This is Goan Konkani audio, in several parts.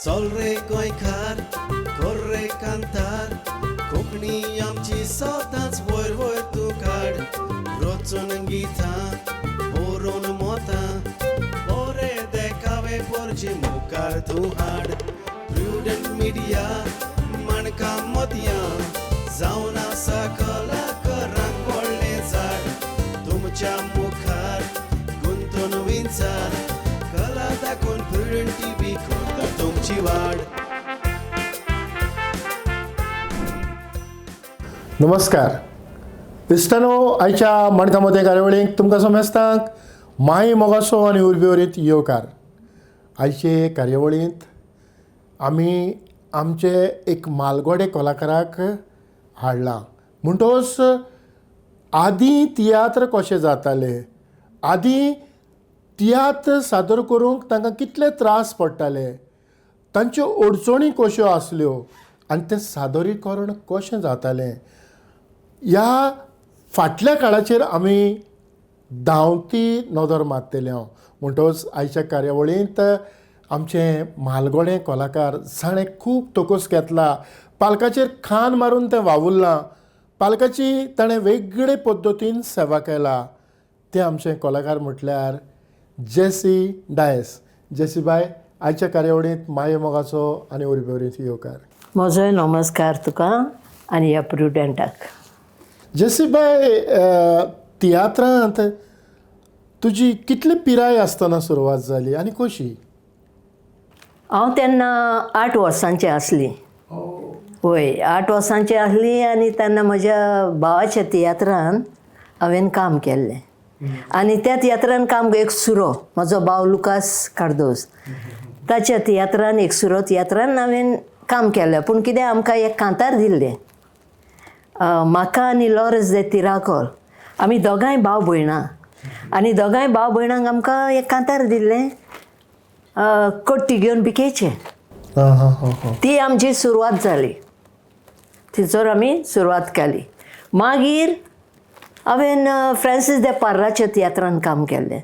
चल रे गोंयकार, कर रे कांतार, कोंकणी आमची सदांच वयर वयर तूं काड. रचून गितां बरोवन मोतां, बरे देखावे पोरचे मुखार तूं हाड. प्रुडंट मिडिया माणकां मोतयां जावन आसा कलाकारांक व्हडलें झाड. तुमच्या मुखार गुंतून विंचार, कला दाखोवन प्रुडंट टीव्ही करता तुमची वाड. नमस्कार इश्टानो, आयच्या माणकां मोतयां कार्यावळीक तुमकां समेस्तांक माई मोगासो आनी उर्बेवरीत येवकार. आयचे कार्यावळींत आमी आमचे एक मालगोडे कलाकाराक हाडला. म्हणटकच आदीं तियात्र कशे जाताले, आदीं तियात्र सादर करूंक तांकां कितले त्रास पडटाले, तांच्यो अडचणी कश्यो आसल्यो आनी तें सादरीकरण कशें जातालें, ह्या फाटल्या काळाचेर आमी धांवती नदर मारतले हांव. म्हणटकच आयच्या कार्यावळींत आमचे म्हालगडे कलाकार जाणें खूब तकस घेतला, पालकाचेर खान मारून तें वावुरलां, पालकाची ताणें वेगळे पद्दतीन सेवा केला, ते आमचे कलाकार म्हटल्यार जेसी डायस. जेसी बाय, आयच्या कार्यावळींत माये मोगाचो आनी उर्बेवरीत येवकार. म्हजोय नमस्कार तुका आनी ह्या प्रुडंटाक. जेसी बाय, तियात्रांत तुजी कितली पिराय आसतना सुरवात जाली आनी कशी? हांव तेन्ना 8 वर्सांचें आसली. वय, 8 वर्सांचें आसली आनी तेन्ना म्हज्या भावाच्या तियात्रान हांवें काम केल्लें. आनी त्या तियात्रान काम एक सुरो, म्हजो भाव लुकास कार्दोज, ताच्या तियात्रान एक सुरो तियात्रान हांवें काम केलें. पूण कितें आमकां एक कांतार दिल्लें, म्हाका आनी लॉरस दे तिराकोल, आमी दोगांय भाव भयणां आनी दोगांय भाव भयणांक आमकां एक कांतार दिल्लें, कट्टी घेवन बिकेचें. ती आमची सुरवात जाली, थंयसर आमी सुरवात केली. मागीर हांवें फ्रांसीस दे पार्राच्या तियात्रान काम केल्लें,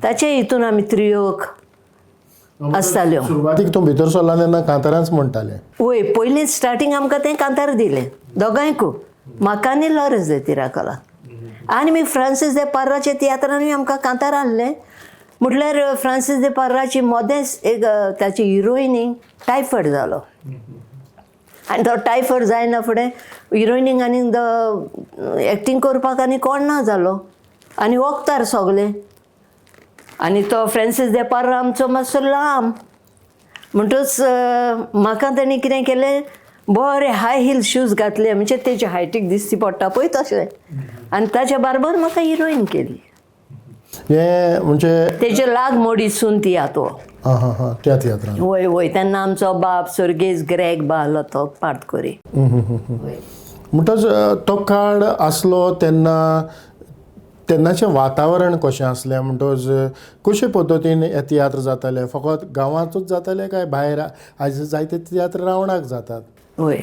ताचे हितून आमी त्रियोक आसताल्यो. सुरवातीक तूं भितर सरला तेन्ना कांतारांच म्हणटालें? वय, पयलीं स्टार्टींग आमकां तें कांतार दिलें दोगांयकू, म्हाका आनी लॉरस दे तिराकोलाक. आनी मागीर फ्रांसीस दे पार्राच्या तियात्रानूय आमकां कांतार आहलें. म्हटल्यार फ्रांसीस दे पार्राची मदेंच एक ताची हिरोइनीक टायफॉयड जालो आनी तो टायफॉयड जायना फुडें हिरोइनीक आनी एक्टींग करपाक आनी कोण ना जालो आनी वखदार सगलें. आनी तो फ्रांसीस दे पार्रा आमचो मातसो लांब, म्हणटच म्हाका तेणी कितें केलें, बरे हाय हिल शूज घातले, म्हणजे तेजे हायटीक दिसती पडटा पळय तशें, आनी ताच्या बारबर म्हाका हिरोइन केली. हें म्हणजे तेजे लाग मोडी सून तियात्र हो. आं हां हां, त्या तियात्रान. वय वय, तेन्ना आमचो बाप सर्गेज ग्रेग बालो तो पार्ट करी. म्हणटच तो काळ आसलो तेन्ना तेन्नाचें वातावरण कशें आसलें, म्हणटच कशे पद्दतीन हे तियात्र जाताले? फकत गांवांतूच जाताले काय भायर आयज जायते तियात्र रावणाक जातात? वय,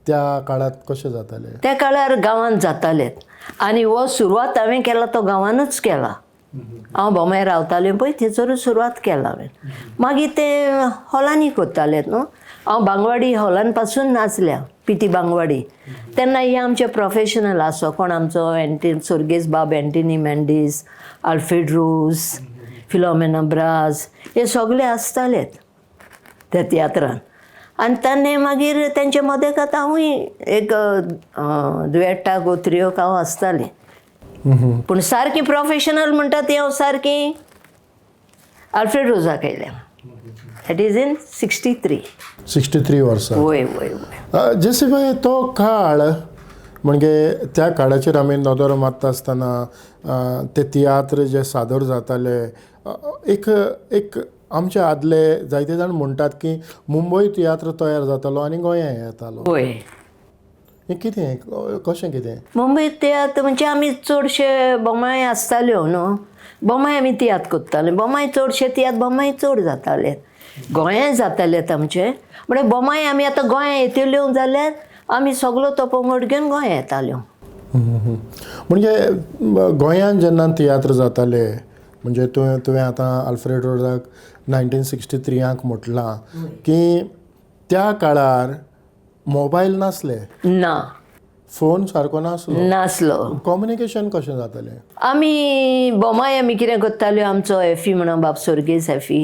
त्या काळांत कशें जाताले? त्या काळार गांवांत जाताले आनी हो सुरवात हांवें केला तो गांवानूच केला. हांव बोमाय रावतालें पळय थंयसरूच सुरवात केला हांवें. मागीर ते हॉलांनी करताले न्हू, हांव बांगवाडी हॉलान पासून नाचल्या, पी टी बांगवाडी. तेन्ना हे आमचे प्रोफेशनल आसो कोण आमचो एंटी सर्गेस बाब एंटनी मेंडीस, आल्फ्रेड रोज, फिलोमेना ब्राज, हे सगळे आसतालेत त्या तियात्रान. आनी ताणें मागीर तेंचे मदें आतां हांवूय एक दुयेटाक त्रियोक हांव आसतालें. पूण सारकी प्रोफेशनल म्हणटा ती हांव सारकी आल्फ्रेड रोजाक येयल्या. That is in 63. 63 वर्सां. वय वय वय. जेसी बाय, तो काळ म्हणजे त्या काळाचेर आमी नदर मारता आसतना ते तियात्र जे सादर जाताले, एक एक आमचे आदले जायते जाण म्हणटात की मुंबय तियात्र तयार जातालो आनी गोंया येतालो. वय. हें कितें, कशें कितें? मुंबय तियात्र म्हणजे आमी चडशे बोमाय आसताल्यो न्हू, बोमाय आमी तियात्र करताले, बोमाय चडशे तियात्र बोमाय चड जाताले, गोंयांय जाताले आमचे. म्हळ्यार बोमाय आमी आतां गोंया येतल्यो जाल्यार आमी सगलो तो पंगड घेवन गोंया येताल्यो. म्हणजे गोंयांत जेन्ना तियात्र जाताले म्हणजे तुवें आतां आल्फ्रेड रोजाक 1963 म्हटलां की त्या काळार मोबायल नासले, ना, फोन सारको नासलो, नासलो. कम्युनिकेशन कशें जातालें? आमी बोमाय आमी कितें करताल्यो, आमचो एफी म्हणून बाब सोर्गेज एफी,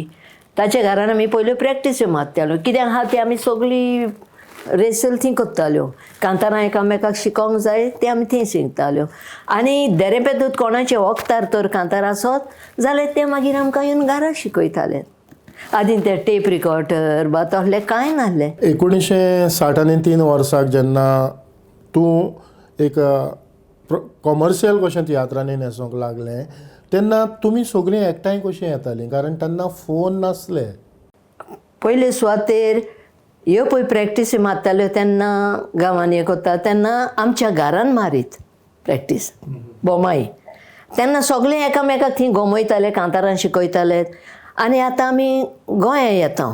ताच्या घरान आमी पयल्यो प्रॅक्टीस्यो मारताल्यो. कित्याक आहा ती आमी सगळी रेसल थंय करताल्यो. कांतारां एकामेकाक शिकोंक जाय ते आमी थंय शिकताल्यो. आनी देरेपेदूत कोणाचे वखदार तर कांतार आसत जाल्यार ते मागीर आमकां येवन घरा शिकयताले. आदीं ते टेप रिकॉर्डर बा तसलें कांय नासलें. 1963 वर्साक जेन्ना तूं एक कॉमर्शियल कशें तियात्रांनी न्हेसूंक लागलें तेन्ना तुमी सगळीं एकठांय कशीं येतालीं? कारण तेन्ना फोन नासले. पयले सुवातेर ह्यो पळय प्रॅक्टीस मारताल्यो तेन्ना गांवांनी हें करता तेन्ना आमच्या घरान मारीत प्रॅक्टीस बोमाई. तेन्ना सगळे एकामेकाक थंय गोमयताले, कांतारां शिकयताले. आनी आतां आमी गोंया येता,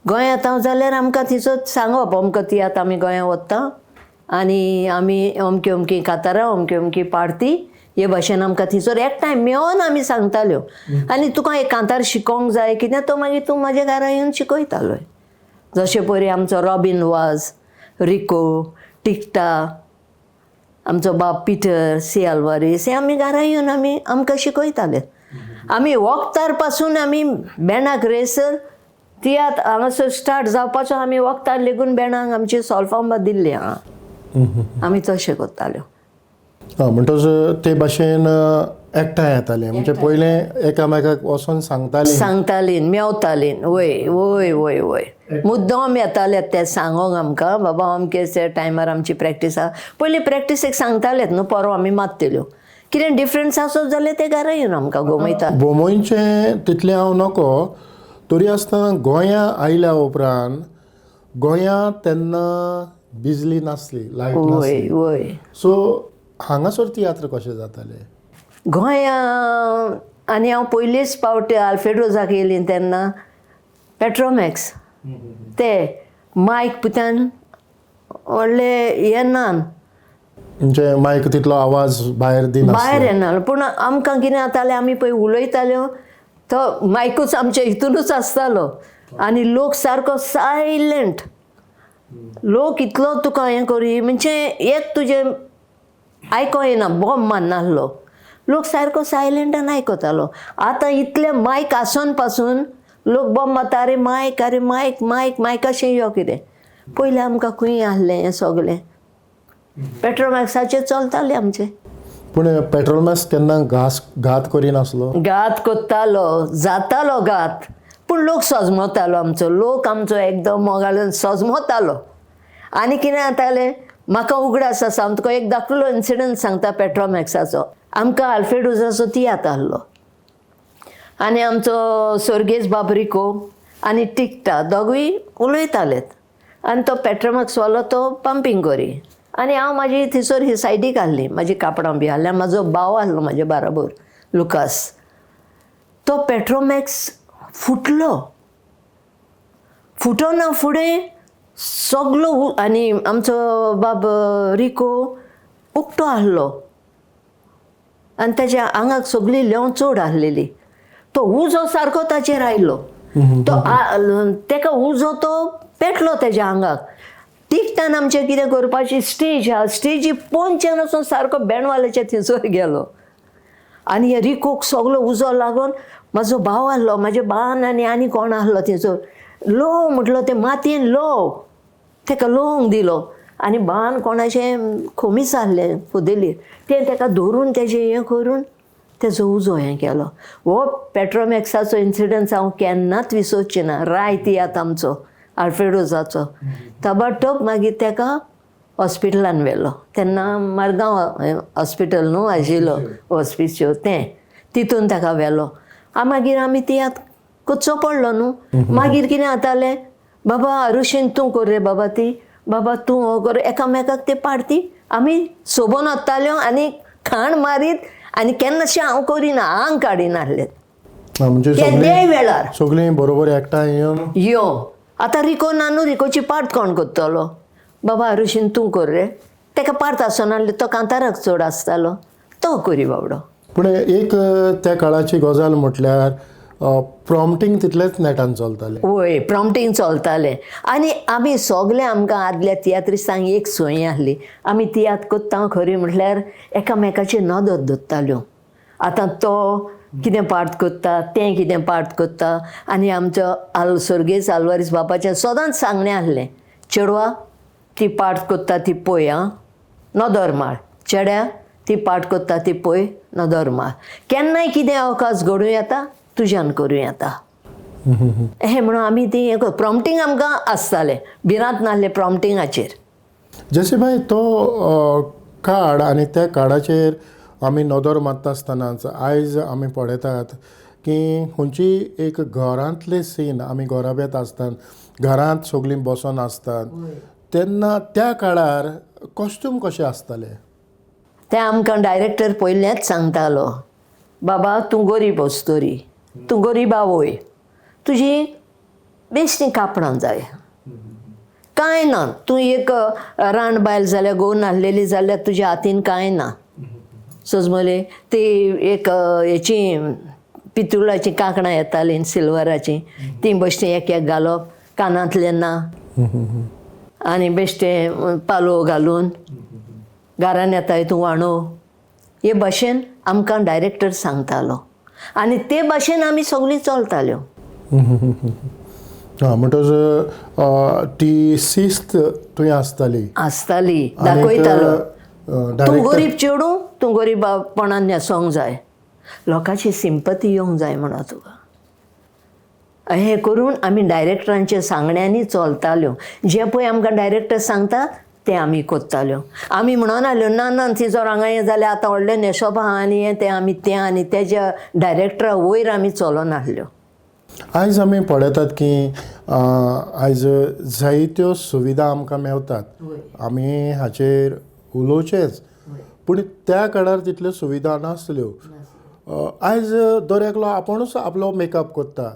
गोंया येता जाल्यार आमकां थंयसर सांगप अमको तियात्र आमी गोंया वता आनी आमी अमकी अमकी कांतारां अमकी अमकी पार्ती हे भाशेन आमकां थंयसर एकठांय मेळोन आमी सांगताल्यो. आनी तुका एक कांतार शिकोंक जाय कितें तो मागीर तूं म्हाज्या घरा येवन शिकयतालो. जशें परी आमचो रॉबीन वाज, रिको टिकटा, आमचो बाब पिटर सी आल्वारीस, हे आमी घरा येवन आमी आमकां शिकयताले. आमी वखदार पासून आमी बेणाक रेसर तियात्र हांगासर स्टार्ट जावपाचो आमी वखदार लेगून बेणाक आमची सोल्फां दिल्ली आहा, आमी तशें करताल्यो. आं, म्हणटच ते भाशेन एकठांय येताले. म्हणजे पयलें एकामेकाक वचोन सांगतालीं, सांगतालीं, मेवतालीं. वय वय वय वय मुद्दम येताले ते सांगोंक आमकां, बाबा अमके टायमार आमची प्रॅक्टीस आहा. पयलीं प्रॅक्टीसेक सांगतालेत न्हू, परवा आमी मारतल्यो. कितें डिफरंस आसत जाल्यार ते घरा येवन आमकां गोमयता. बोमोयचें तितलें हांव नको, तरी आसतना गोंया आयल्या उपरांत गोंया तेन्ना बिजली नासली, लायट नासली. वय वय. सो हांगासर तियात्र कशें जाताले गोंया? आनी हांव पयलीच पावट आल्फ्रेड रोजाक येयली तेन्ना पेट्रोमॅक्स ते मायक पुतान व्हडले हे ना, म्हणजे मायक तितलो आवाज भायर दिना, भायर येना. पूण आमकां कितें जातालें, आमी पळय उलयताल्यो तो मायकूच आमच्या हितूनच आसतालो आनी लोक सारको सायलंट. लोक इतलो तुका हें करी म्हणजे एक तुजें आयको येना, बॉम्ब मारनासलो, लोक सारको सायलंटान आयकतालो. आतां इतले मायक आसून पासून लोक बॉम्ब मारता, अरे मायक, अरे मायक, मायक, मायकाशें यो कितें. पयलीं आमकां खंय आसलें हें सगळें, पेट्रोमॅक्साचेर चलतालें आमचें. पूण पेट्रोलमॅक्स केन्ना घात करिनासलो? घात करतालो, जातालो घात, पूण लोक सजमतालो आमचो, लोक आमचो एकदम मोगाळून सजमतालो. आनी कितें जातालें म्हाका उगडास आसा, हांव तुका एक धाकटुलो इन्सिडंट सांगता पेट्रोमॅक्साचो. आमकां आल्फ्रेड रोजाचो तियात्र आसलो आनी आमचो सोर्गेज बाब रिको आनी टिकटा दोगूय उलयतालेत आनी तो पेट्रोमॅक्सवालो तो पंपींग करी आनी हांव म्हाजी थंयसर ही सायडीक आहली, म्हाजी कापडां बी आहली. म्हाजो भाव आहलो म्हाजे बाराबर लुकास, तो पेट्रोमॅक्स फुटलो. फुटोना फुडें सगलो आनी आमचो बाब रिको उकतो आहलो आनी तेज्या आंगाक सगळी ल्हेंव चड आहलेली. तो उजो सारको ताचेर आयलो, तो तेका उजो तो पेटलो तेज्या आंगाक. तिकटान आमचें कितें करपाची स्टेज आहा, स्टेजी पोंच्यान वचून सारको बेणवाल्याच्या थंयसर गेलो आनी हे रिकोक सगलो उजो लागून म्हाजो भाव आहलो, म्हाज्या भावान आनी आनी कोण आहलो थंयसर, लोव म्हटलो ते मातयेन लोव, तेका लोवंक दिलो. आनी भावान कोणाचें खोमीस आहलें फुदेलीर, तें तेका धरून तेजें हें करून तेजो उजो हें केलो. हो पेट्रोमॅक्साचो इन्सिडंट हांव केन्नाच विसरचें ना. राय तियात्र आमचो आल्फ्रेड रोजाचो ताबडतोब मागीर तेका हॉस्पिटलान व्हेलो. तेन्ना मडगांव हॉस्पिटल न्हू आशिल्लो हॉस्पिशियो, तें तितून ताका व्हेलो. मागीर आमी तियात्र करचो पडलो न्हू. मागीर कितें जातालें, बाबा रुशीन तूं कर रे बाबा ती, बाबा तूं हो कर, एकामेकाक ते पार्टी आमी सोबोन वताल्यो आनी खाण मारीत आनी केन्नाशें हांव करिना, आंग काडिनासलें म्हणजे केद्याय वेळार सगळीं बरोबर एकठांय येवन यो. आतां रिको ना न्हू, रिकोची पार्ट कोण करतलो, बाबा रुशीन तूं कर रे, तेका पार्ट आसनासलें, तो कांताराक चड आसतालो, तो करी बाबडो. पूण एक त्या काळाची गजाल म्हटल्यार प्रॉम्पटींग तितलेंच नेटान चलतालें. वय, प्रॉम्पटींग चलतालें. आनी आमी सगळे आमकां आदल्या तियात्रिस्तांक एक संय आसली, आमी तियात्र कोत्ता खरी म्हटल्यार एकामेकाची नदर दवरताल्यो. आतां तो कितें पार्ट कोत्ता, तें कितें पार्ट कोत्ता. आनी आमचो आल सर्गेस्त आल्वारीस बापाचें सदांच सांगणें आसलें, चेडवा ती पार्ट कोत्ता ती पळय आं, नदर मार, चेड्या ती पार्ट कोत्ता ती पळय, नदर मार, केन्नाय कितें अवकाश घडूं येता, तुज्यान करूं येता. हें म्हणून आमी ती हें प्रॉम्पटींग आमकां आसतालें, भिरांत नासलें प्रॉम्पटिंगाचेर. जशें भाई तो कार्ड आनी त्या कार्डाचेर आमी नदर मारता आसतनाच आयज आमी पळयतात की खंयची एक घरांतले सीन, आमी घराब्यांत आसतात, घरांत सगळीं बसोन आसतात, तेन्ना त्या काळार कॉस्ट्यूम कशें आसताले? तें आमकां डायरेक्टर पयलेंच सांगतालो, बाबा तूं गरीब वस्तोरी, तूं गरीब आवय, तुजी बेश्टीं कापडां जाय, कांय ना, तूं एक रान बायल जाल्यार, घोव नासलेली जाल्यार तुज्या हातीन कांय ना. सजमले ती एक हेची पितुळाचीं कांकणां येतालीं सिल्वराचीं, तीं बेश्टीं एक एक घालप, कानांतलें ना, आनी बेश्टें पालो घालून घरान येताय तूं वाणो. हे भाशेन आमकां डायरेक्टर सांगतालो आनी ते भाशेन आमी सगळीं चलताल्यो. हां, म्हणटच ती शिस्त थंय आसताली, आसताली, दाखयतालो तूं गरीब चेडूं, तूं गरीबपणान न्हेसोंक जाय, लोकांची सिंपती येवंक जाय म्हणून तुका. हें करून आमी डायरेक्टरांच्या सांगण्यांनी चलताल्यो. जें पळय आमकां डायरेक्टर सांगता तें आमी कोत्ताल्यो. आमी म्हणून आसल्यो ना ना थिंयसर हांगा हें जालें, आतां व्हडलें न्हेसप आहा आनी हें तें, आमी तें आनी तेज्या डायरेक्टरा वयर आमी चलनासल्यो. आयज आमी पळयतात की आयज जायत्यो सुविधा आमकां मेवतात, आमी हाचेर उलोवचेंच, पूण त्या काळार तितल्यो सुविधा नासल्यो. आयज दर एकलो आपुणूच आपलो मेकअप करता,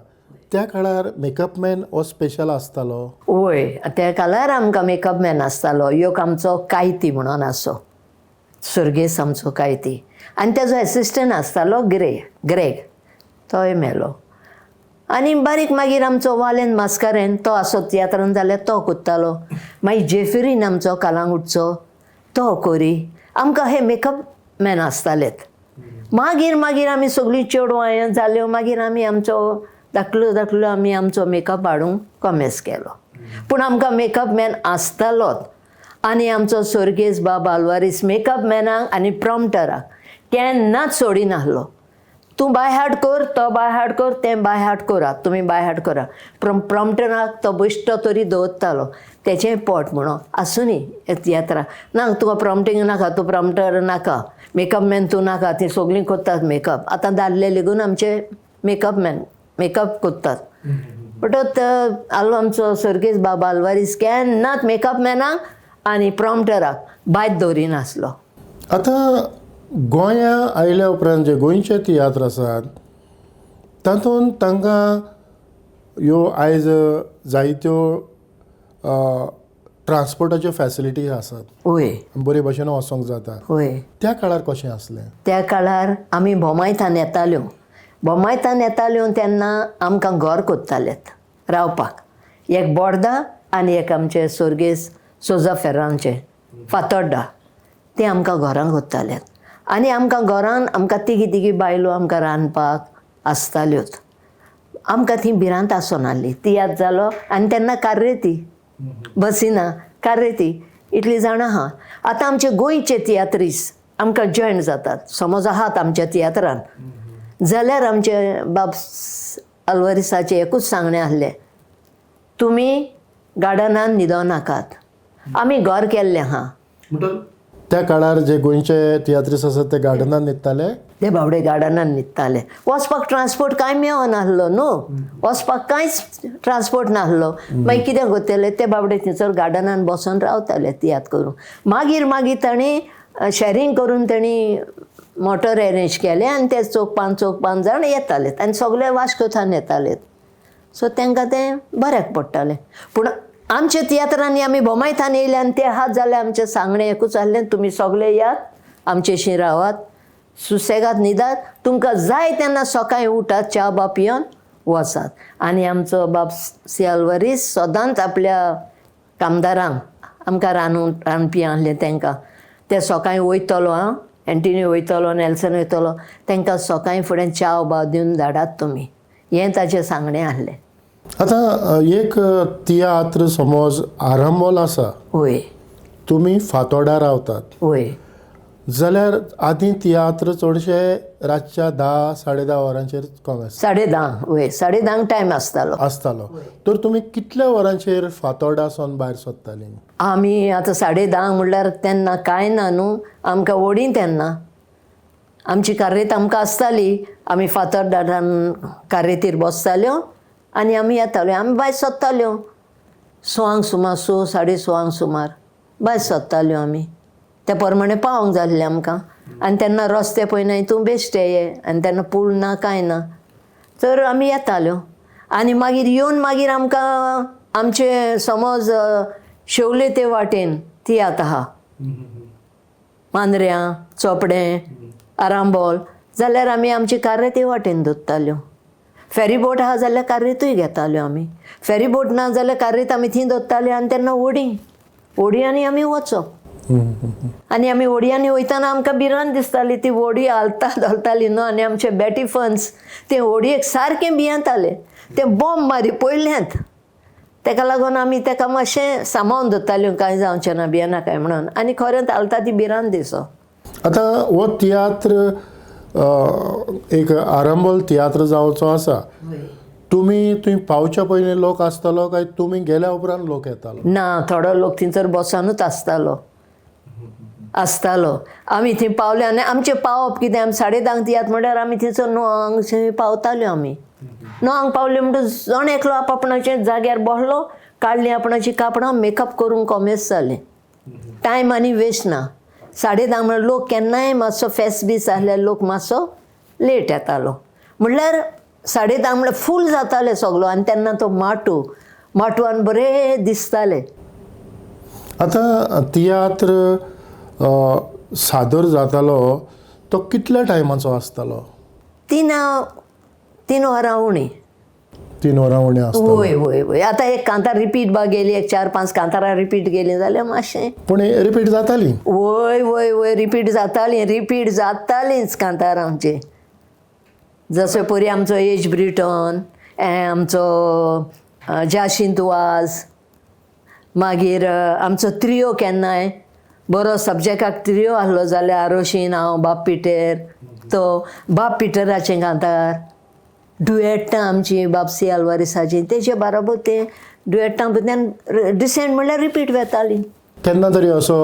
त्या काळार मेकअप मॅन हो स्पेशल आसतालो. वय, त्या काळार आमकां मेकअप मॅन आसतालो, एक आमचो कायती म्हणून आसो, सर्गेस्त आमचो कायती, आनी तेजो एसिस्टंट आसतालो ग्रेग, तोय मेलो. आनी बारीक मागीर आमचो वालेन मास्कारेन तो आसो तियात्रान जाल्यार तो कोत्तालो, मागीर जेफरीन आमचो कालांगुटचो तो कोरी. आमकां हे मेकअप मॅन आसतालेत. मागीर मागीर आमी सगळीं चेडवां जाल्यो, मागीर आमी आमचो धाकलो धाकलो आमी आमचो मेकअप हाडूंक कॉमेस केलो. पूण आमकां मेकअप मॅन आसतालोच. आनी आमचो सर्गेस्त बाब आल्वारीस मेकअप मॅनाक आनी प्रॉम्प्टराक केन्नाच सोडिनासलो. तूं बाय हार्ट कर, तो बाय हार्ट कर, तें बाय हार्ट करात, तुमी बाय हार्ट करा. प्रॉम्प्टराक तो बेश्टो तरी दवरतालो, तेचें पोट म्हणून आसूं न्ही तियात्रा ना, तुका प्रॉम्प्टींग नाका, तूं प्रॉम्प्टर नाका, मेकअप मॅन तूं नाका, तीं सगळीं करतात मेकअप. आतां दादले लेगून आमचे मेकअप मॅन मेकअप करतात. बट आलो आमचो सर्गेस्त बाब आल्वारीस केन्नाच मेकअप मॅनाक आनी प्रॉम्प्टराक भायर दवरिनासलो. आतां गोंया आयल्या उपरांत जे गोंयचे तियात्र आसात तातूंत तांकां ह्यो आयज जायत्यो ट्रांसपोर्टाच्यो फॅसिलिटी आसात, वय, बरे भशेन वचोंक जाता. वय, त्या काळार कशें आसलें? त्या काळार आमी भोमायतान येताल्यो, भोमायतान येताल्यो तेन्ना आमकां घर कोत्तालेत रावपाक, एक बोर्दा आनी एक आमचे सर्गेस्त सोजा फेर्रांचे फातोड्डा, ते आमकां घरांक कोत्तालेत. आनी आमकां घरान आमकां तिगी तिगी बायलो आमकां रांदपाक आसताल्योच. आमकां ती भिरांत आसनासली. तियात्र जालो आनी तेन्ना कार्रेती बसीना, कार्रेती इतली जाणां आहा. आतां आमचे गोंयचे तियात्रीस आमकां जॉयन जातात, समज आहात आमच्या तियात्रान जाल्यार आमचे बाब आल्वारीसाचें एकूच सांगणें आसलें, तुमी गार्डनान न्हिदो नाकात, आमी घर केल्लें आहा. त्या काळार जे गोंयचे तियात्रीस आसात ते गार्डनान न्हिदताले, ते बावडे गार्डनान न्हिदताले. वचपाक ट्रांसपोर्ट कांय मेळनासलो न्हू, वचपाक कांयच ट्रांसपोर्ट नासलो. मागीर कितें करतले ते बावडे थंयसर गार्डनान बसोन रावताले तियात्र करूंक. मागीर मागीर तांणी शॅरींग करून तांणी मोटर एरेंज केलें आनी ते चौग पांच चौग पांच जाण येताले आनी सगळे वास्कोथान येताले. सो तांकां तें बऱ्याक पडटालें. पूण आमच्या तियात्रांनी आमी भोमायथान येयले आनी ते आहात जाल्यार आमचें सांगणें एकूच आसलें, तुमी सगळे यात आमचेशी रावात, सुसेगाद न्हिदात, तुमकां जाय तेन्ना सकाळीं उठात, च्या बा पिवन वचात. आनी आमचो बाब सी आल्वारीस सदांच आपल्या कामदारांक, आमकां रांदपी आहले तांकां, ते सकाळीं वयतलो आं, एंटनी वयतलो, नेल्सन वयतलो, तांकां सकाळीं फुडें च्या बा दिवन धाडात तुमी, हें ताचें सांगणें आहलें. आतां एक तियात्र समज आरंबोल आसा, वय, तुमी फातोडा रावतात, वय, जाल्यार आदीं तियात्र चडशे रातच्या 10 साडे 10 वरांचेर कॉमेस 10:30, वय, 10:30 टायम आसतालो आसतालो. तर तुमी कितल्या वरांचेर फातोडा सावन भायर सोदतालीं? आमी आतां 10:30 म्हणल्यार तेन्ना कांय ना न्हू, आमकां ओडी तेन्ना आमची कार्रेत आमकां आसताली. आमी फातोर्डान कार्रेतीर बसताल्यो आनी आमी येताल्यो, आमी भायर सोदताल्यो 6 सुमार, 6 6:30 सुमार भायर सोदताल्यो आमी. त्या प्रमाणे पावोंक जाल्लें आमकां. आनी तेन्ना रस्ते पळय ना तूं बेश्टे ये, आनी तेन्ना पूल ना कांय ना, तर आमी येताल्यो. आनी मागीर येवन मागीर आमकां आमचे समज शेवले ते वाटेन तियात्र आहा, मांद्र्यां, चोपडें, आरांबोल, जाल्यार आमी आमची कार्रेत ते वाटेन दवरताल्यो. फेरीबोट आहा जाल्यार कार्रेतूय घेताल्यो आमी, फेरीबोट ना जाल्यार कार्रेत आमी थंय दवरताल्यो. आनी तेन्ना होडी, होडयांनी आमी वचप. आनी आमी होडयांनी वयतना आमकां भिरांत दिसताली, ती होडी हालता धोलताली न्हू. आनी आमचे बॅटी फन्स ते होडयेक सारकें भियेताले, ते बॉम्ब मारी पयल्यात, तेका लागून आमी तेका मातशें सांबाळून दवरताल्यो, कांय जावचें ना, भियेना काय म्हणून. आनी खरेंच हालता ती भिरांत दिसो. आतां हो तियात्र एक आरंबोल तियात्र जावचो आसा, तुमी थंय पावच्या पयलीं लोक आसतालो काय तुमी गेल्या उपरांत लोक येतालो? ना, थोडो लोक थंयसर बसोनूच आसतालो आसतालो. आमी थंय पावले आनी आमचें पावप कितें, आमी 10:30 तियात्र म्हणल्यार आमी थंयसर 9 पावताल्यो. आमी 9 पावले म्हणटकच जण एकलो आप आपणाच्या जाग्यार बसलो, काडलीं आपणाचीं कापडां, मेकअप करूंक कॉमेस जालें. टायम आनी वेस्ट ना. 10:30 म्हणल्यार लोक केन्नाय मातसो फेस बीस आहल्यार लोक मातसो लेट येतालो, म्हणल्यार 10:30 म्हणल्यार फूल जाताले सगलो. आनी तेन्ना तो माटू, माटवान बरें दिसतालें. आतां तियात्र सादर जातालो तो कितल्या टायमाचो आसतालो? 3 वरां उणी. 3 वरां उणी आसतालो. वय वय वय. आतां एक कांतार रिपीट बा गेली, एक 4-5 कांतारां रिपीट गेली जाल्यार मातशें, पूण रिपीट जाताली. वय वय वय, रिपीट जाताली, रिपीट जातालीच कांतारां आमची. जशें परी आमचो एज ब्रिटन, आमचो जाशींत वाज, मागीर आमचो त्रियो, केन्नाय बरो सब्जेक्टाक त्रियो आहलो जाल्यार आरोशीन, हांव, बाब पिटर, तो बाब पिटराचें कांतार, डुएटां आमची बाबसी आल्वारीसाची, तेजे बाराबर ते डुएटां डिसेंट म्हणल्यार रिपीट वेताली. केन्ना तरी असो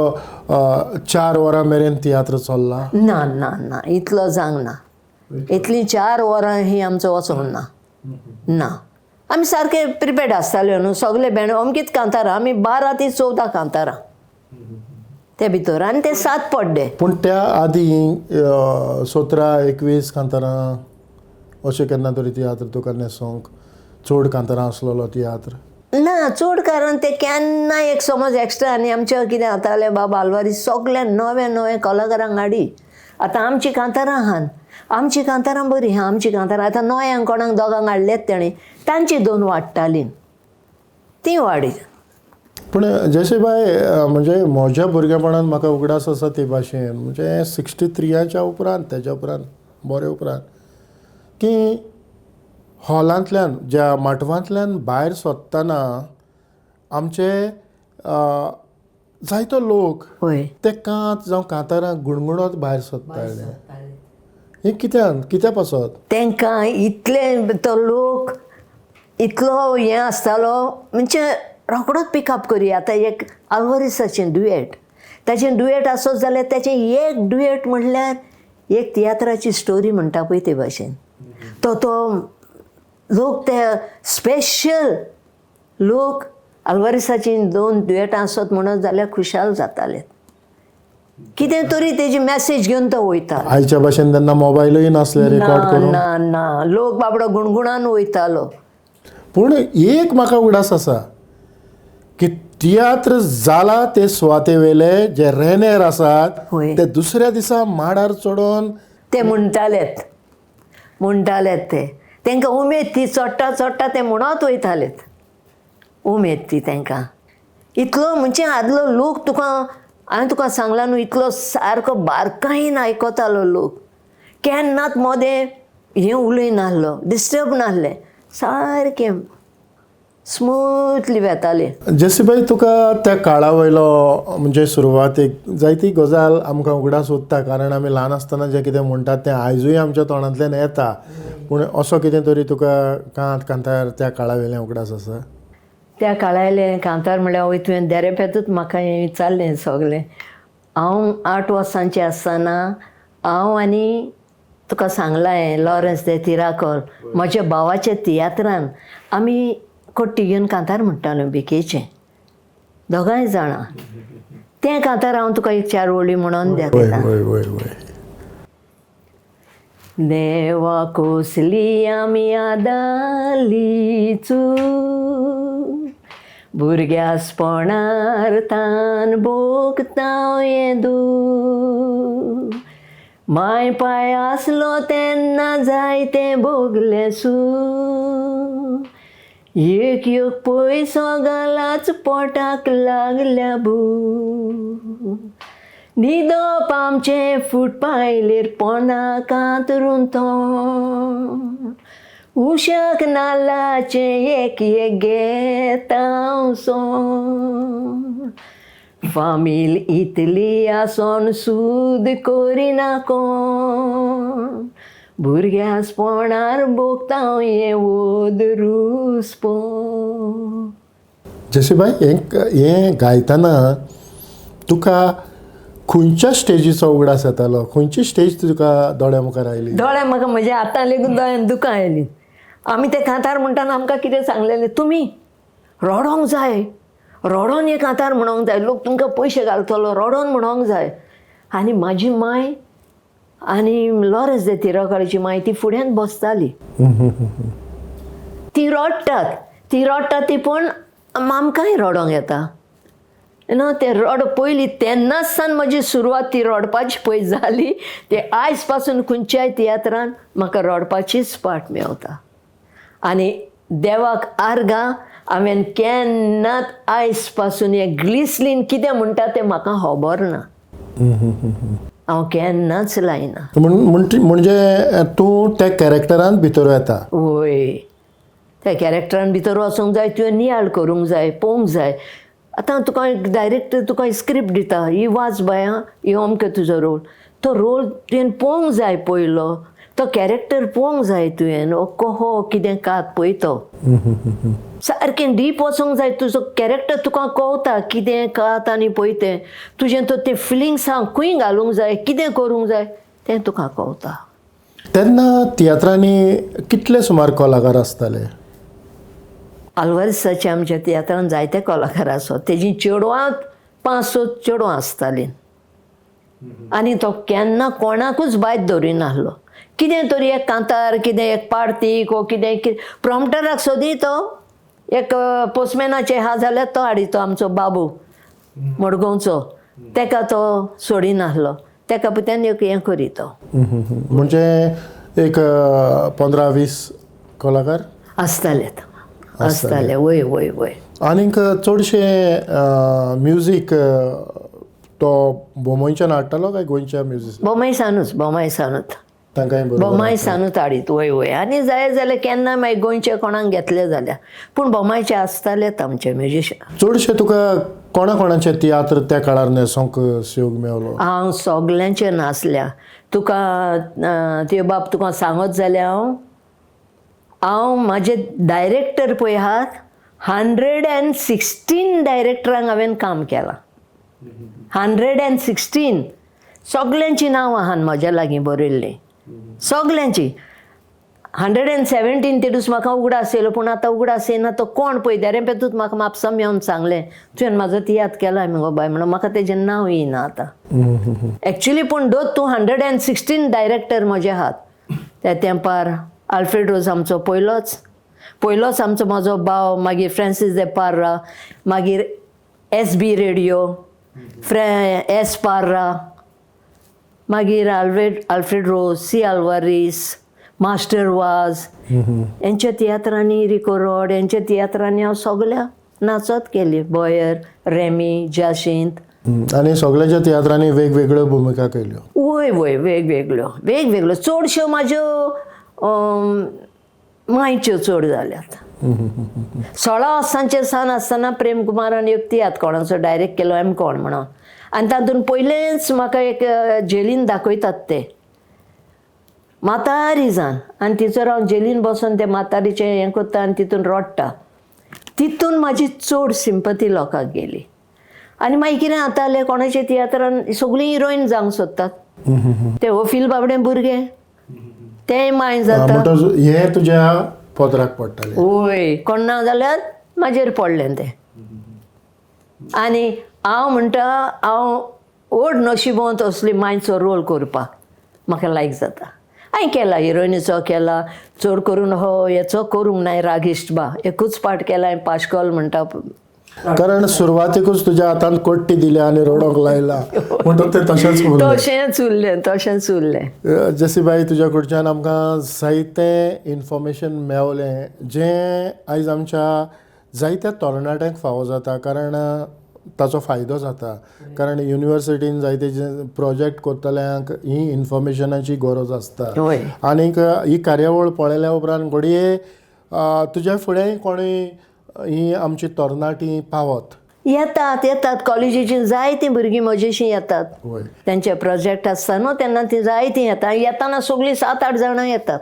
4 वरां मेरेन तियात्र चल्ला? ना ना ना, इतलो जावंक ना, इतलीं 4 वरां ही आमचो वचोंक ना. ना, आमी सारके प्रिपेर्ड आसताल्यो न्हू, सगळे बेण अमकीच कांतारां, आमी 12 ते 14 कांतारां ते भितर, आनी ते 7 पड्डे. पूण त्या आदीं 17-21 कांतारां अशें केन्ना तरी तियात्र तुका न्हेसोंक चड कांतारां आसलेलो तियात्र? ना चड, कारण ते केन्ना एक समज एक्स्ट्रा. आनी आमचें कितें जातालें, बाबा आल्वारी सगळे नवे नवे कलाकारांक हाडी. आतां आमची कांतारां आहान, आमची कांतारां बरीं आहा, आमची कांतारां आतां नव्यांक कोणाक दोगांक हाडलेत तेणें, तांची 2 वाडटालीं, तीं वाडी. पूण जशें बाय म्हणजे म्हज्या भुरगेपणान म्हाका उगडास आसा ते भाशेन, म्हणजे 63च्या उपरांत, तेज्या उपरांत बरे उपरांत की हॉलांतल्यान ज्या माटवांतल्यान भायर सोदतना आमचे जायतो लोक ते कांत जावं कांतारां गुणगुणत भायर सोदताले. हें कित्यान, कित्या पासत तांकां इतलें तो लोक इतलो हें आसतालो, म्हणजे रोकडोच पिकअप करी. आतां एक आल्वारीसाचें डुएट, ताचें डुएट आसत जाल्यार ताचें एक डुएट म्हणल्यार एक तियात्राची स्टोरी म्हणटा पळय ते भाशेन. तो तो लोक ते स्पेशल लोक आल्वारीसाची 2 डुएटां आसत म्हणत जाल्यार खुशाल जाताले. कितें तरी तेजी मॅसेज घेवन तो वयता. आयच्या भाशेन तेन्ना मोबायलूय नासले रेकॉर्ड करूंक. ना ना, लोक बाबडो गुणगुणान वयतालो. पूण एक म्हाका उगडास आसा की तियात्र जाला ते सुवाते वेले जे रेनेर आसात ते दुसऱ्या दिसा माडार चडोन ते म्हणटालेत, म्हणटालेत ते, तांकां उमेद ती चडटा चडटा ते म्हणत वयतालेत, उमेद ती तांकां. इतलो म्हणजे आदलो लोक तुका हांवें तुका सांगलां न्हू, इतलो सारको बारकायेन आयकतालो लोक, केन्नाच मदें हें उलय नासलो, डिस्टर्ब नासलें, सारकें स्मुथली वेतालें. जेसीबाई, तुका त्या काळा वयलो म्हणजे सुरवातेक जायती गजाल आमकां उगडास उरता, कारण आमी ल्हान आसतना जें कितें म्हणटात तें आयजूय आमच्या तोंडांतल्यान येता. पूण असो कितें तरी तुका कांत कांतार त्या काळा वयलें उगडास आसा? त्या काळायलें कांतार म्हणल्यार वय तुवें देरेपेतूच म्हाका हें विचारलें सगळें. हांव 8 वर्सांचें आसतना हांव आनी तुका सांगलां हें लॉरन्स दे तिराकोल म्हज्या भावाच्या तियात्रान आमी कोट्टी घेवन कांतार म्हणटालो भिकेचें, दोगांय जाणां. तें कांतार हांव तुका एक 4 ओळी म्हणून दाखयता. देवा कोसली आमी आदाली चूक, भुरग्यासपणार तान भोगता हें दूख, माय पाय आसलो तेन्ना जायतें भोगलें सूख, एक एक पयसो घालाच पोटाक लागल्या भूक, न्हिदप आमचें फुटपायलेर पोना कांतरून तोंड, उशाक नाल्लाचें एक एक घेता हांव सोंड, फामील इतली आसोन सूद करिना कोण, भुरग्यासपणार भोगता हें वोद रुसपोण. जेसीबाई, हें गायतना तुका खंयच्या स्टेजीचो उगडास येतालो? खंयची स्टेज तुका दोळ्या मुखार आयली? दोळ्या म्हाका म्हज्या आतां लेगून दोळ्यान दुकां आयलीं. आमी ते कांतार म्हणटाना आमकां कितें सांगलेलें, तुमी रडोंक जाय, रडोन हे कांतार म्हणोंक जाय, लोक तुमकां पयशे घालतलो, रडोन म्हणोंक जाय. आनी म्हाजी माय आनी लॉरन्स दे तिराकाळची माय ती फुड्यान बसताली, ती रडटात, ती रडटात ती, पूण आमकांय रडोंक येता न्हू. तें रड पयली तेन्नाच सान म्हजी सुरवात ती रडपाची पळय जाली, ते आयज पासून खंयच्याय तियात्रान म्हाका रडपाचीच पाट मेवता. आनी देवाक आर्गां हांवें केन्नाच आयज पासून हें ग्लिसलीन कितें म्हणटा तें म्हाका खबर ना, हांव केन्नाच लायना. म्हणजे तूं त्या कॅरेक्टरान भितर वता? वय, त्या कॅरेक्टरान भितर वचूंक जाय, तुवें नियाळ करूंक जाय, पळोवंक जाय. आतां तुका डायरेक्ट तुका स्क्रिप्ट दिता, ही वाच बाय आं, ही अमकें तुजो रोल, तो रोल तुवें पळोवंक जाय पयलो, तो कॅरेक्टर पळोवंक जाय तुवें, ओ कहो कितें कात पळय तो सारकें डीप वचोंक जाय. तुजो कॅरेक्टर तुका कळटा कितें कात आनी पळय तें तुजें तो तें फिलिंग्स आहा खंय घालूंक जाय, कितें करूंक जाय तें तुका कळटा. तेन्ना तियात्रांनी कितले सुमार कलाकार आसताले? आल्वारीसाचे आमच्या तियात्रान जायते कलाकार आसो, तेजी चेडवां 5-6 चेडवां आसतालीं आनी तो केन्ना कोणाकूच बायत दवरिनासलो. कितें तरी एक कांतार, कितें एक पार्तीक वो कितें कितें प्रॉम्प्टराक सोदी तो एक पोस्टमॅनाचें आहा जाल्यार तो हाडितो आमचो बाबू मडगांवचो, तेका तो सोडिनासलो, तेका पुत्यान एक हें करी तो. म्हणजे एक 15-20 कलाकार आसताले, आसताले. वय वय वय. आनीक चडशें म्युजीक तो बोमोयच्यान हाडटालो काय गोंयच्या म्युजीक? बोमायसानूच, बोमायसानूच, बोमायसानूच हाडीत. वय वय. आनी जाय जाल्यार केन्ना मागीर गोंयचे कोणाक घेतले जाल्यार, पूण बोमायचे आसतालेच आमचे म्युजिशन. चडशे तुका कोणा कोणाचे तियात्र त्या काळार न्हेसोंक योग मेवलो? हांव सगल्यांचे नासल्या तुका त्यो बाब तुका सांगत जाल्यार हांव हांव म्हाजे डायरेक्टर पळय आहात 116 डायरेक्टरांक हांवें काम केलां. 116 सगल्यांचीं नांवां आहात म्हज्या लागीं बरयल्लीं, सगल्यांचीं. 117 ते दीस म्हाका उगडास येयलो, पूण आतां उगडास येयना तो कोण पळय देरेपेतूच म्हाका म्हापसा मेवन सांगलें तुवें म्हाजो तियात्र केला मुगो बाय म्हणून, म्हाका तेजें नांव येयना आतां एक्चुली. पूण दोत तूं 116 डायरेक्टर म्हजे आहात. त्या तेंपार आल्फ्रेड रोज आमचो पयलोच, पयलोच आमचो म्हजो भाव, मागीर फ्रांसीस दे पार्रा, मागीर एस बी रेडियो, एस पार्रा, मागीर आल्फ्रेड रोज, सी आल्वारीस, मास्टर वाज यांच्या तियात्रांनी, रिको रॉड यांच्या तियात्रांनी हांव सगळ्या नाचत केली. बॉयर, रेमी, जाशींत. आनी सगळ्यांच्या तियात्रांनी वेगवेगळ्यो भुमिका केल्यो. वय वय, वेगवेगळ्यो वेगवेगळ्यो. चडश्यो म्हाज्यो मायच्यो चड जाल्यात. 16 वर्सांचेर सान आसतना प्रेम कुमारान एक तियात्र कोणाचो डायरेक्ट केलो एम कोण म्हणून, आनी तातूंत पयलेंच म्हाका एक जेलीन दाखयतात ते म्हातारी जान, आनी तिचो हांव जेलीन बसून ते म्हातारीचें हें करता आनी तितून रडटा. तितून म्हाजी चड सिंपती लोकांक गेली. आनी मागीर कितें जातालें, कोणाच्या तियात्रान सगळीं हिरोइन जावंक सोदतात, ते ओफील बाबडे भुरगे तेय माय जाता. म्हणटच हें तुज्या पदराक पडटालें. वय, कोण ना जाल्यार म्हाजेर पडलें तें. आनी हांव म्हणटा हांव व्हड नशिबवंत असली मायचो रोल करपाक म्हाका लायक जाता. हांवें केला हिरोइनीचो केला, चड करून हो हेचो करूंक नाय, रागिश्ट बा एकूच पार्ट केला हांवें, पाशकॉल म्हणटा. कारण सुरवातेकूच तुज्या हातान कोट्टी दिल्या आनी रडोंक लायला म्हणटच तें तशेंच उरलें. तशेंच उरलें, तशेंच उरलें. जेसीबाई, तुज्या कडच्यान आमकां जायतें इन्फॉर्मेशन मेवलें जें आयज आमच्या जायत्या तरणाट्यांक फावो जाता, कारण ताचो फायदो जाता. कारण युनिवर्सिटीन जायते जे प्रोजेक्ट करतल्यांक ही इन्फॉर्मेशनाची गरज आसता. आनीक ही कार्यावळ पळयल्या उपरांत घडये तुज्या फुडेंय कोणूय ही आमची तरणाटी पावत येतात येतात कॉलेजीची जायतीं भुरगीं म्हजेशी येतात. तेंचे प्रोजेक्ट आसता न्हू तेन्ना ती जायतीं येता. येताना सगळीं 7-8 जाणां येतात.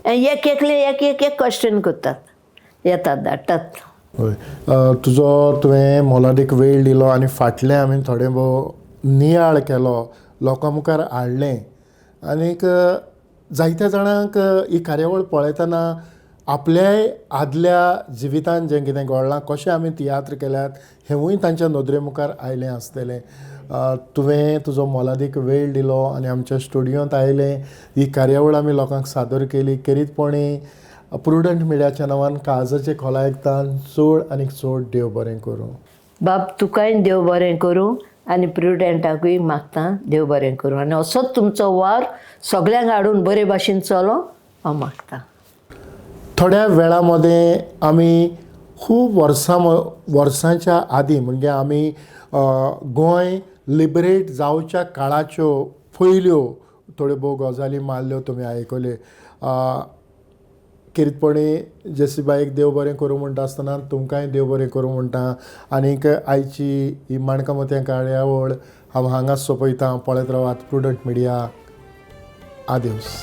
एक एकले एक एक एक क्वेश्चन करतात, येतात धाडटात. हय, तुजो तुवें मोलादीक वेळ दिलो आनी फाटलें आमी थोडें भोव नियाळ केलो, लोकां मुखार हाडलें. आनीक जायत्या जाणांक ही कार्यावळ पळयतना आपल्याय आदल्या जिवितान जें कितें घडलां, कशें आमी तियात्र केल्यात हेंवूय तांच्या नदरे मुखार आयलें आसतलें. तुवें तुजो मोलादीक वेळ दिलो आनी आमच्या स्टुडियोंत आयलें. ही कार्यावळ आमी लोकांक सादर केली. खेरीतपणी प्रुडंट मिडियाच्या नांवान काळजाचे खोलायेकतान चड आनी चड देव बरें करूं. बाब, तुकाय देव बरें करूं आनी प्रुडंटाकूय मागता देव बरें करूं, आनी असोच तुमचो वावर सगल्यांक हाडून बरे भाशेन चलो हांव मागता. थोड्या वेळा मदें आमी खूब वर्सांच्या आदीं, म्हणजे आमी गोंय लिबरेट जावच्या काळाच्यो पयल्यो थोड्यो भोव गजाली मारल्यो तुमी आयकल्यो. खेरीतपणी जेसीबाईक देव बरें करूं म्हणटा आसतना तुमकांय देव बरें करूं म्हणटा. आनीक आयची ही माणकां मोतयां कार्यावळ हांव हांगाच सोंपयतां. पळयत रावात प्रुडंट मिडिया. आदेवस.